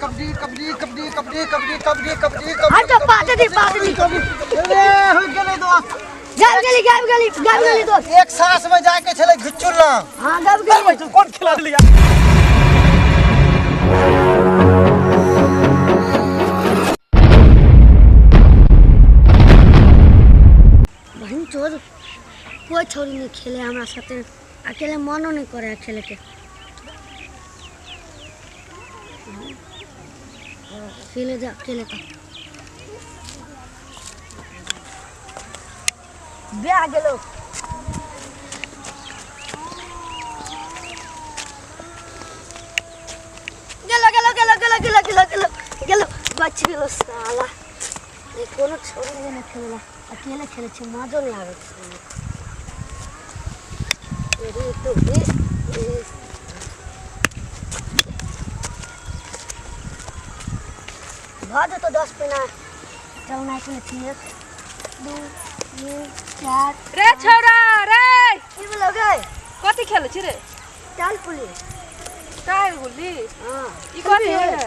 कबड्डी कबड्डी कबड्डी कबड्डी कबड्डी कबड्डी कबड्डी हट जा, पाट दी पाट दी। अरे हो गेलै दोस्त। गाबि गेली गाबि गेली गाबि गेली दोस्त। एक सांस में जाके छलै घिचुल ना। हाँ गाबि गेली। कोन खिला लिया? बहन चोद कोई छोरी नहीं खेले हमरा साथे, अकेले मनो नहीं करे खेले के। खेले जा अकेले तो ब्याह गेलो। गेलो गेलो गेलो गेलो गेलो गेलो गेलो गेलो बच गेलो साला। ये कोनो छोरी नहीं खेलेला, अकेले खेले छे, मजो नहीं आवे छे। अरे तो ए ए भऽ जेतौ 10 पैना। चल ना सुनै छी, 1 2 3 4। रे छौड़ा रे, की भेलौ गे? कथी खेलै छी रे? टाल पुली। टायर गुल्ली? हाँ। ई कथी होइ है?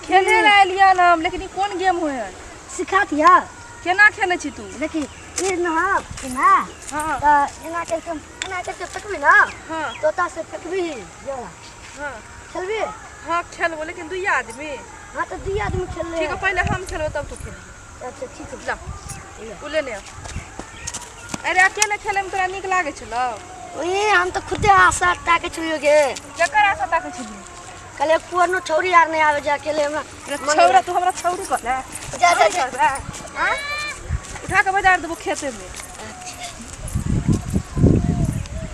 खेले ला एलियै हन हम, लेकिन ई कोन गेम होइ है? सिखा दिया। केना खेलै छी तू? देखी ई ना एना। हाँ। तऽ एना करके एना करके फेकबी ना। हाँ। तोता से फेकबी जरा। हाँ। खेलबी? हाँ खेलबो, लेकिन दुइया आदमी। हाँ तो दुइया आदमी खेल ले। ठीक है, पहले हम खेलबो तब तू खेलबी। अच्छा ठीक है। ला उ लेने आ। अरे अकेले खेले में तोरा नीक लागै छलौ? ओए हम तो खुदे आशा ताके छलियो गे। केकर आशा ताके छलियो? कहले कोनो छौरी आर नहीं आवे जे अकेले हमरा। रे छौरा, तू हमरा छौरी कहले? जा जा जा। आँ? उठा के बजार देबो खेते में।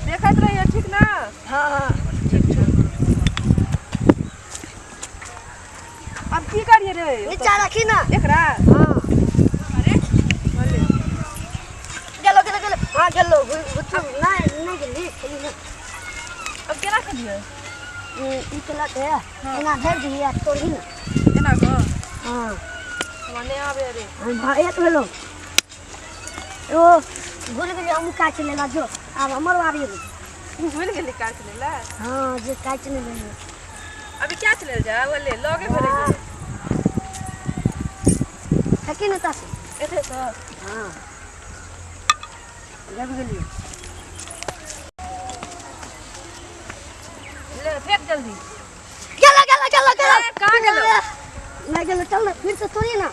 देखैत रहिए ठीक ना? हाँ हाँ ठीक छौ। अब की करिए रे? नीचा रखी ना एकरा। हाँ। अरे भले। गेलो गेलो गेलो। हाँ गेलो घुचू नहीं नहीं गेली खेली ना। अब केना खेलिए? ई केला के एना धरि दिही आ तोड़ही ना। एना कऽ? हाँ। हमरा नहि आबे रे। हाँ, एक भेलो। ओ भूल गेली हम काटि लेला, जो आब हमर बारी एलै। भूल गेली काटि लेला? हाँ जे काटि नहि लेली। अभी क्या चले जा बोले लगे भेले जे। फेंकी ना तासे। एते से? हाँ जब गेली। ले फेंक जल्दी। गेलो गेलो गेलो गेलो। ए, कहाँ गेलो? नहीं गेलो, चल ना फिर से तोड़ी ना।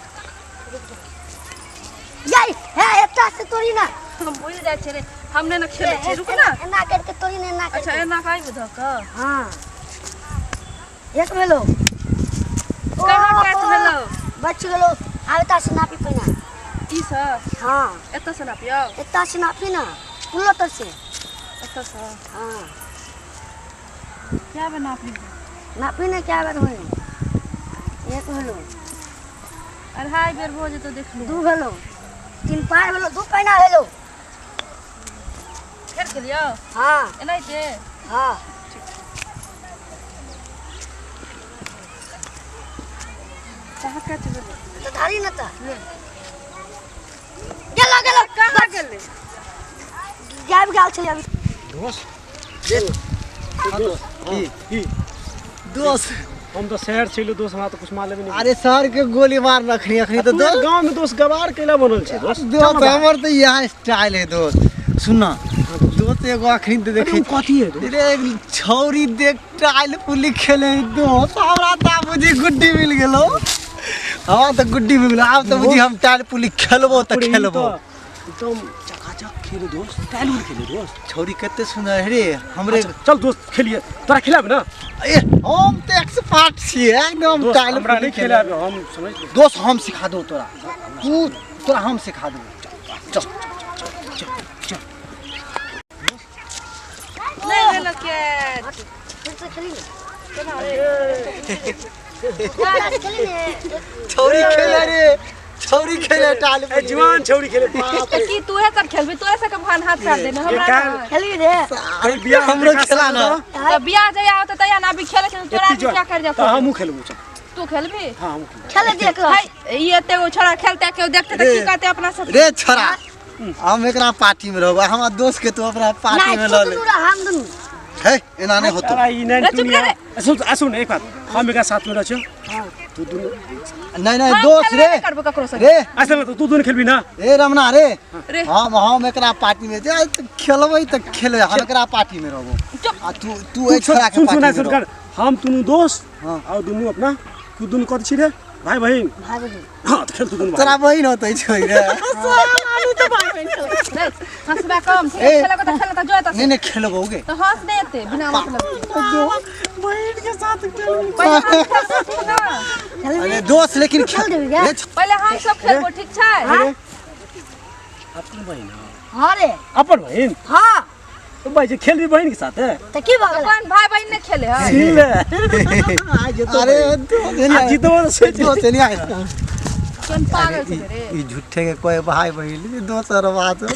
जाई है एता से तोड़ी ना। हम भूल जाइ छियै रे, हम नहि ने खेलै छियै, रुक ना। एना करके तोड़ी ना, एना अच्छा करके। एना काई बुझ कऽ? हाँ एक भेलो। कहाँ कैच भेलो? बच गेलो। आब एता से नापी पहिना। ई से? हाँ। एतऽ से नापियौ? एता से नापी ना, पुलो तर से। एतऽ से? हाँ। क्या बेर नापली? नापी ना क्या बेर होई? एक भेलो। अढ़ाई बेर भऽ जेतौ देख ले। 2 भेलो, 3 पार भेलो, 2 पैना भेलो। फेर खेलियौ? हाँ। एनाहिते? हाँ। कहाँ कैच भेलो? तो धारी ना ता। गेलो गेलो। कहाँ गेलै? गाबि गेल छलै अभी। दोस्त की की दोस्त? हम तो शहर छलियो दोस्त, हमरा तो कुछ मालूम नहीं। अरे शहर के गोली मार रखनी अखनी तो तू दोस्त। गांव में दोस्त गवार केला बनल छै दोस्त। दोस्त हमर तो यह स्टाइल है दोस्त। सुन ना दोस्त, एगो अखनी तो देखी कथी है दोस्त? रे छौरी देख टाइल पुली खेले है दोस्त। हमरा तो बुझी गुड्डी मिल गेलो। हमरा तो गुड्डी मिल गेलो। आब तो बुझी हम टाइल पुली खेलबो तो पूरे ई खेलबो। तो एकदम चकाचक खेले दोस्त, टाइल उल खेले दोस्त। छौरी कते सुंदर है रे हमरे। अच्छा, चल दोस्त खेलिए, तोरा खिलाबे ना? ए हम तो एक्सपर्ट छियै एकदम दोस्त, टाइल हमरा पुली नहीं खेले। खिलाबे, हम समझ ले। दोस्त हम सिखा दो तोरा, तू तोरा हम सिखा दो। चल चल चल। नहि भेलो कैच। फिर से खेली ना। केना रे? एता से खेली ने। छौरी खेले रे, छौरी खेले टाइल ए पुली। जवान छौरी खेले बाप रे। तऽ की तूहे सब खेलबी? तोरे सबके भान हाथ काट देने हमरा काल- नहि। खेली रे। अरे बियाह हमरो देखा खेला ना। तऽ बियाह जहिया होतै तहिया ना अभी खेलै छै, तोरा एत्ती अभी क्या कर तऽ जाता? हमहूँ खेलबो चल। तू खेलबी? हाँ हमहूँ खेलबो। खेले देख। हाय ई एते गो छोरा खेलते, केओ देखते तऽ की रे। कहते अपना सब? रे छोरा हम एकरा पार्टी में रहबो, हमरा दोस्त के तू अपना पार्टी नहीं में तू ल ले। दुनू रह, हम दुनू। है एना नहि होतो। अरे ई नहीं रे, चुप दुनिया। रे। सुन आ सुन एक बात, हम एकरा साथ में रह छियो, तू दुनू नहीं नहीं हम दोस्त खेलबे रे नहि करबो ककरो संगे। रे ऐसे में तो तू दुनू खेलबी ना। ए रमना रे रे। हम एकरा पार्टी में जे खेलबै त खेलबै, हम एकरा पार्टी में रहबो। चुप। आ तू तू एहि छोरा के सुन सुन पार्टी में सुन रह। कर, हम दुनू दोस्त हाँ। और दुनू अपना, तू दुनू कथी छी रे? भाई बहिन। भाई बहिन। हाँ त खेल तू दुनू। तोरा बहिन होतै छै रे। रे, हंसबा कम ए। खेलको त खेल त जो त नहीं नहीं खेलबो गे। त हंस दे एते बिना मतलब के। बहिन के साथ खेल। पहिले हम खेलबो, ठीक ना? अरे दोस्त लेकिन खेल देबी गे? रे, पहिले हम सब खेलबो, ठीक छै? अपन बहिन। हाँ रे। अपन बहिन? हाँ। तो भाई जे खेलबी बहिन के साथ है त की भऽ गेलै? अपन भाई बहिन नहि खेले है। ठीक है। अरे दोस्त आ जीतबो त सोच। दोस्त नहीं आए। कोन पागल छै रे? ई झूठे के कोई भाई बहिन दोसर बात। अरे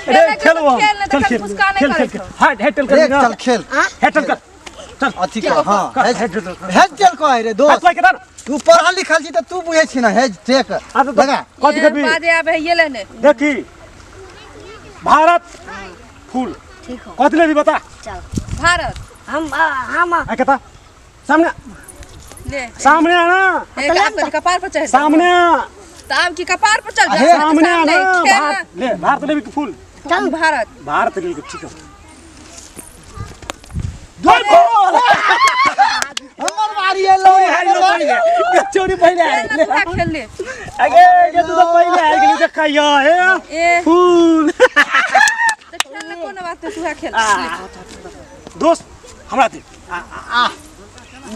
खेले के खेलबो। खेल, नहि चल तऽ खेल फुसका नहि खेल करै खेल छौ। हट हट कर रे ना। चल खेल। हट कर चल। अथी कर, हाँ कर, हेज हेड कर। हेज चल कह रे दोस्त। हाथ लगा के ना। तू पढ़ल लिखल छी त तू बुझै छी ना हेज टेक आ तो लगा। कथी ए, करबी? बाजे आबे है, ये ले ने। देखी भारत फूल। ठीक हो। कथी लेबी बता? चल। भारत। हम हम आ कता सामने ले। सामने आना। एक आब तोरी कपार पर चढ़ जा। सामने आ। त आब की कपार पर चढ़ जा। अहे, सामने आना। खेल ना। भारत ले, भारत लेबी के फूल। चल भारत। भारत लेबी के, ठीक है। दो बॉल। हमर बारी एलो। हारि गेलो, चोरी पहिले हारि खेल ना, तू खेल ले। अगे ये तू तो पहिले हारि गेली, देखा यो हे ए फूल। त खेल ले, कोनो बात नहीं, तू खेल। दोस्त हमरा दे। आ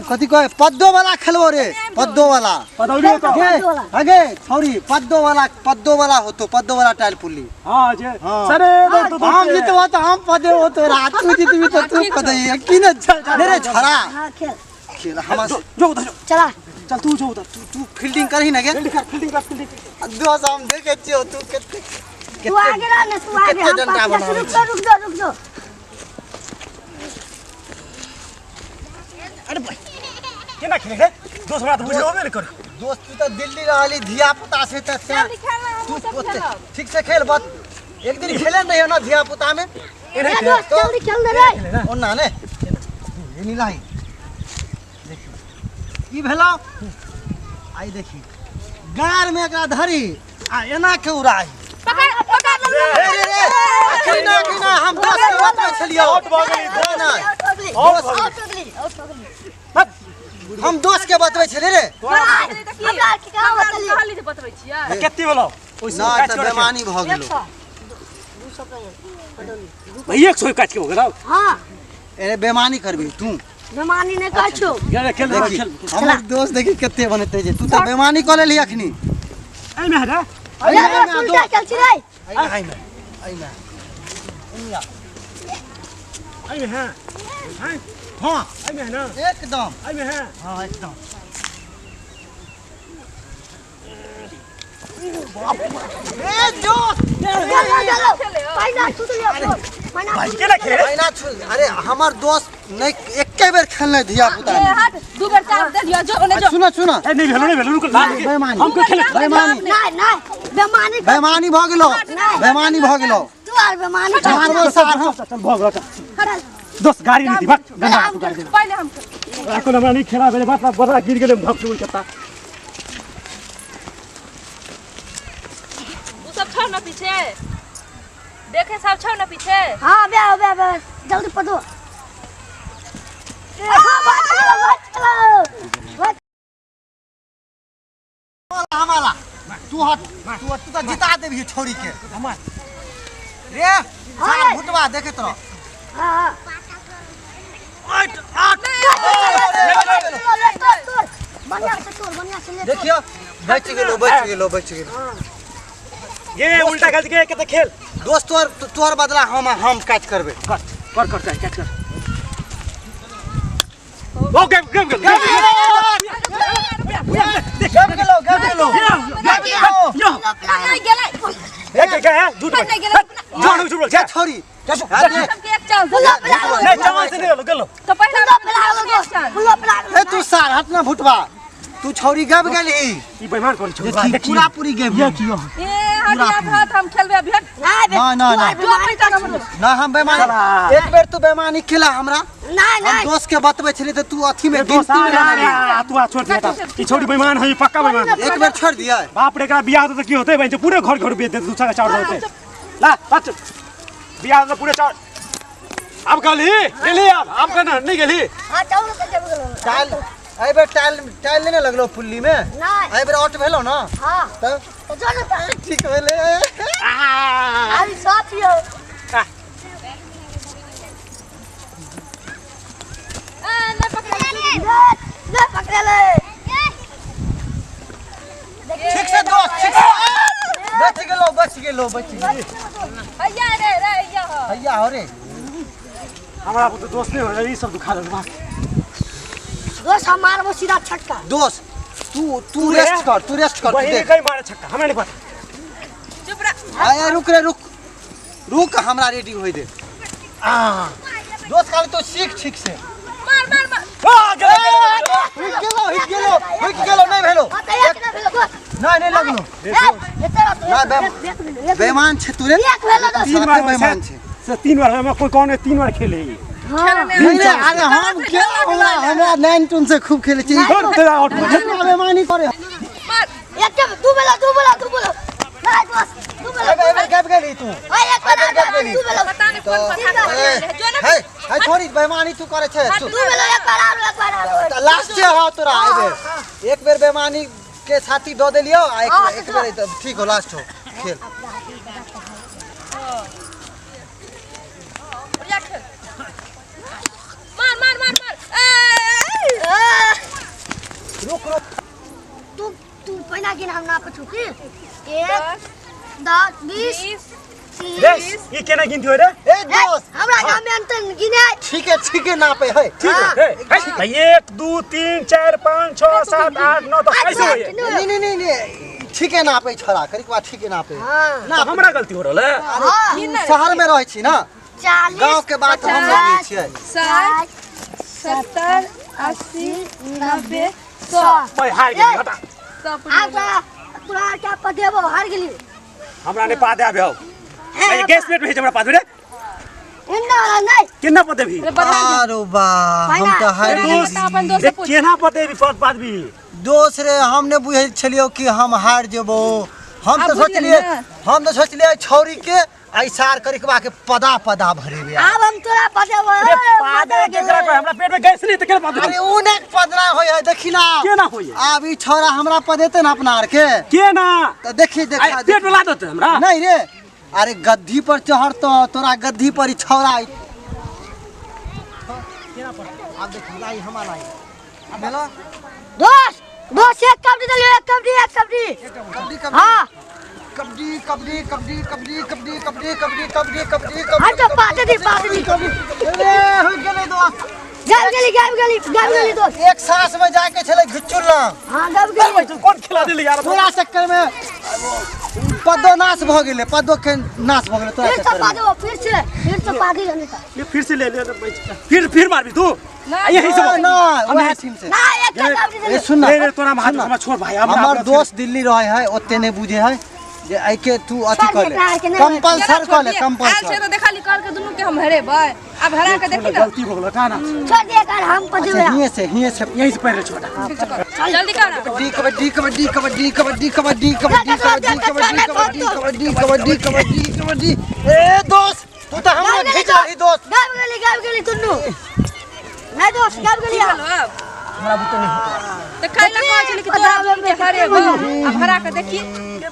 कथी कहे पद्दो वाला खेलबो रे, पद्दो वाला। पदौली होतो। गे अगे छौरी पद्दो वाला, पद्दो वाला होतो, पद्दो वाला टाइल पुल्ली। हां जे हाँ। सरे दो तो हम जीतबो त हम पदे होतो रा, तू जीतबी त तू ठीक छौ। पदे की न चल रे छड़ा। हाँ खेल। खेल हमर जो जो उधर जो। चला। चल तू जो उधर। तू तू फील्डिंग करही ना गे। फील्डिंग कर, फील्डिंग कर, फील्डिंग। दोस्त हम देखे छियो तू कते तू आगे रह ना, तू आगे। कते हम डंडा पाछे बनाबै रुक जा, रुक जा, रुक जा। अरे भाई केना खेले रे दोस्त? हमरा त बुझलो नै कर। दोस्त तू त दिल्ली रहली धिया पुता से त जल्दी खेल ना, तू हमहूँ सब ओते खेलब। ठीक से खेल बत। एक दिन खेले नहीं हो ना धिया पुता में। ए दोस्त जल्दी खेल दे रे। ओना ने ये नीलाई देखी की भेलो आई देखी गार में एकरा धरी आ एना के उड़ाही। पकड़ पकड़ रे रे रे अखनी ना, अखनी ना, हम दोस्त के बात में छलियो। आउट भऽ गेली। ना, ना। आउट हो गेली। आउट भऽ गेली। आउट हो गेली, आउट हो गेली। हम दोस्त के बतबै छलियै रे। हमरा के कहाँ बतली? कहली जे बतबै छियै। कते भेलो? ओइसे ना काटि त के रखे। बेमानी भऽ एक गेलो। सौ 200 के बदौली। भाई 100 काटि के भऽ गेल। हाँ। अरे बेमानी करबी तू। बेमानी नहीं कहै छौ। ये खेल देखी खेल। हमर दोस्त देखी कते बनेतै जे तू त बेमानी कऽ लेलही अखनी। एहिमे हटा। ए दोस्त उल्टा खेल छी रे। एहिमे एहिमे एहिमे एहिमे है। हैं? हाँ एहिमे है ना? एकदम। एहिमे है। हाँ एकदम। ए दोस्त चलो चलो पैना छूट लियो पैना। भाई केना खेले रे? पैना छू। अरे हमर दोस्त नहीं एके बेर खेलने धिया पुता ए हट, दू बेर चांस दे दियो, जो ओने जो। सुन सुन। ए नहीं भेलो, नहीं भेलो, रुक लाल के। बेमानी। हम के खेले। बेमानी। नहीं नहीं बेमानी कर। बेमानी भऽ गेलो, बेमानी भऽ गेलो। तू आर बेमानी कर। मारबो सार हम। चल भऽ गेलो चल। दोस्त गाड़ी नहीं दी बात गंदा तू गाड़ी दे। पहिले हम खेलब। राखो हमरा नहीं खेला भेले बात बड़ा गिर गेले भक चुल कता। उ सब छौ ना पीछे, देखे सब छौ ना पीछे। हाँ बे बे बे जल्दी पदो। हाँ बच गेलो, बच गेलो, बच। हमारा तू हट, तू हट, तू त जिता देबही छौरी के। हमार रे सार भुटवा देखैत रह। हाँ हाँ आठ आठ। ले तोड़ तोड़ बढ़िया से तोड़, बढ़िया से ले तोड़। देखियो बच गेलो, बच गेलो, बच गेलो। ये उल्टा खेल के कते खेल। दोस्त तोर तोर बदला हम काट करबे। कर कर कर चाहे काट कर। ओ गेम गेम गेम गब गेलो, गब गेलो। यो नहीं गेलै। एक एक है झूठ बोल। नहीं गेलै। जान झूठ बोल जा छोरी। अरे सबके एक चांस दे दियो। नहीं चांस नहीं गेलो गेलो। तो पहिले फुल्लो पे लागलो एक चांस। फुल्लो पे लागलो। ए तू सार हट ना भुटवा, तू छौरी गब गेली। ई बेईमान कोन छौ? देखी पूरा पूरी गेम। ये कियो ए पूरा हट हट हम खेलबे अभी हट नहीं बे ना, ना, तू ना। आर जो बेमानी पैसा कर हमरो। ना हम बेमानी एक बेर तू बेमानी खेला हमरा। नहीं हम नहीं दोस्त के बतबै छलियै तऽ तू अथी में दोस्त गिनती में आ रहली। आ, तू आ छोड़ दिया था ई छोड़ी बेईमान है, ई पक्का बेईमान है। एक बेर छोड़ दिया। बाप रे, एकरा बियाह होतै तऽ की होतै बहिन? पूरे घर घर बेच देतै, दूसरा के चाउर होतै। ला बच बियाह होतै पूरे चाउर। आब कहली गेली, आब आब कहना नहीं गेली। हां चाउर से जब गेलो। टाइल एहि बेर टाइल टाइल लेने लगलो पुल्ली में। नहीं। एहि बेर आउट भेलो ना। हां तऽ तो जो ना ठीक भेलै। अभी साथ ही हो। आ ना पकड़ ले पकड़ ले। ठीक से दोस्त, ठीक से। बच गेलो बच गेलो बच गेलो। हैया रे रे हैया हो। हैया हो रे। हमरा तो दोस्त नहीं हो ई सब दुखा देलक बा। दोस्त हम मारबो सीधा छक्का। दोस्त तू तू रेस्ट कर, तू रेस्ट कर, तू वही देख। कहीं मारे छक्का हमरा नहीं पता। चुप रह। आया रुक रे रुक रुक, हमरा रेडी होय दे। आ दोस्त खाली तो सीख ठीक से। मार मार मार। आ गेलो हिट गेलो हिट गेलो हिट गेलो। नहीं भेलो। हां त एक ना भेलो दोस्त। नहीं नहीं लगलो। ए एते रह ना, बेईमान छे तू रे। एक भेलो दोस्त। तीन बार बेईमान छे। से तीन बार हमरा कोई कौन है तीन बार खेले ई। हां नहीं रे, अरे हम खेल हमरा हमरा नाइन टून से खूब खेले छी। छोड़ तेरा आउट हो जा। बेईमानी करे। मार एक के दू भेलो दू भेलो दू भेलो। नहीं दोस्त दू भेलो। ए बेर गप गेली तू। ओए एक बार दू भेलो। पता नहीं कौन पता कर जो ना हे हे छोड़ी बेईमानी तू करे छे। दू भेलो एक बार आरो एक बार आरो। लास्ट हो तोरा एहि बेर। एक बेर बेईमानी के छाती दऽ देलियौ आ एक एक बेर ठीक हो लास्ट हो खेल। बढ़िया खेल। मार मार मार मार। ए रुक रुक। तू तू पहिना गिन हम ना पूछू की 1 10 20 30। ई केना गिनती होय रे? ए दोस्त हमरा गांव में अंतर गिने। ठीक है ठीक है नापे है। ठीक है हे 1 2 3 4 5 6 7 8 9 10 कैसे होय? नहीं नहीं नहीं नहीं ठीक है नापे छोरा करिक बात ठीक है नापे। हां ना हमरा गलती हो रहल है। हां शहर में रहै छी ना, 40 गांव के बात हम नहीं छियै। 60 70 80 90 100 भाई हार गेली हटा। सब आब तोरा क्या पदेबो हार गेली। हमरा नहीं पा दे आबे हो। भाई गैस प्लेट भेज हमरा पा दे रे। इन्ना वाला नहीं। केना पदेबी? अरे बा हम तो हार गेली। अपन दोस्त पूछ केना पदेबी पद पादबी? दोस्त रे हम ने बुझै छलियो कि हम हार जेबो। हम तो सोचलिए हम तो सोचलिए छौरी के ऐसार करिकबा के पदा पदा भरेबे। आब हम तोरा पदेबो। अरे पादे केकरा कह हमरा पेट में गैस नहीं त केना पदेबी? अरे उ ने पदना होय है देखी ना केना होय? आब ई छौरा हमरा पदेते ना अपना आर के केना त देखी देखा पेट में ला देते हमरा। नहीं रे अरे गद्दी पर चढ़ तो तोरा गद्दी पर ई छौरा केना पर आब देखी लाई हमरा लाई भेलो दोस्त दोस्त एक कबड्डी देलियो एक कबड्डी एक कबड्डी कबड्डी कबड्डी। हां कबड्डी कबड्डी कबड्डी कबड्डी कबड्डी कबड्डी कबड्डी कबड्डी कबड्डी। हम तो पाते दी पाते दी। अरे हो गेलै दोस्त। गाब गेली गाब गेली गाब गेली दोस्त। एक सांस में जाके छले घिचुल ना। हां गाब गेली। कौन खिला देली यार? तोरा चक्कर में पदो नाश भ गेलै, पदो के नाश भ गेलै तोरा फिर से चक्कर में। पादो फिर से पादी जाने का। ये फिर से ले ले फिर फिर मारबी तू यही से ना वएह टीम से ना एक कबड्डी ए सुन ना रे रे तोरा हाथ हमरा छोड़ भाई। हमर दोस्त दिल्ली रहे है ओते नहीं बुझे है जे आई के तू अथी कर ले कंपल्सर कर ले कंपल्सर। आयल छै तो देखा ली कर के दुनू के हम हरेबै। अब हरा के देखी ना गलती हो गेल का ना छोड़ दे कर हम पदेबे। हिए से हिए से यहीं से पहले छोड़ा जल्दी कर। कबड्डी कबड्डी कबड्डी कबड्डी कबड्डी कबड्डी कबड्डी कबड्डी कबड्डी कबड्डी कबड्डी कबड्डी कबड्डी। ए दोस्त तू तो हमरा घिच रही दोस्त। गाब गेली गाब गेली दुनू। नहीं दोस्त गाब गेली अब हमरा बुते नहीं होता त काहे कहै छली कि तोरा दुनू के हरेबै। अब हरा के देखी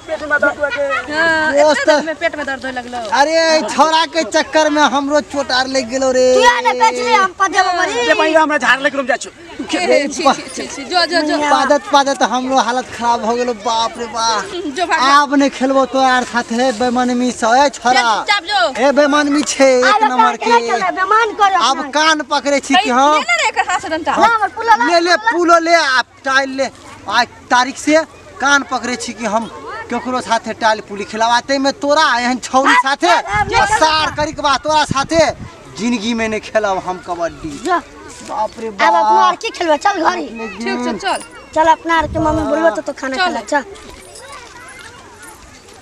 पेट में दर्द होए के। हां एतना में पेट में दर्द होए लगलो। अरे छोरा के चक्कर में हमरो चोट आर लग गेलो रे। तू ने बेच ले हम पदेबो मरी। रे भाई हमरा झाड़ लेके हम जाइ छु। छी छी छी जो जो जो पादत पादत हमरो हालत खराब हो गेलो। बाप रे बाप जो भाग आब नहीं खेलबो तो यार साथे बेमानमी से। ए छोरा चुपचाप जो ए बेमानमी छे एक नंबर के। बेमान कर अब कान पकड़े छी कि हां ले ना रे एकर हाथ से डंटा। हां पुलो ले ले पुलो ले आ टाइल ले। आज तारीख से कान पकड़े छी कि हम केकरो साथे टाइल पुली खिलावाते में तोरा एहन छौरी साथे सार करिक बा तोरा साथे जिंदगी में नहीं खेलब हम कबड्डी। बाप रे बाप अब अपना आर की खेलबे चल घरी। ठीक छै चल चल अपना आर के मम्मी बोलबो तो खाना खा चल।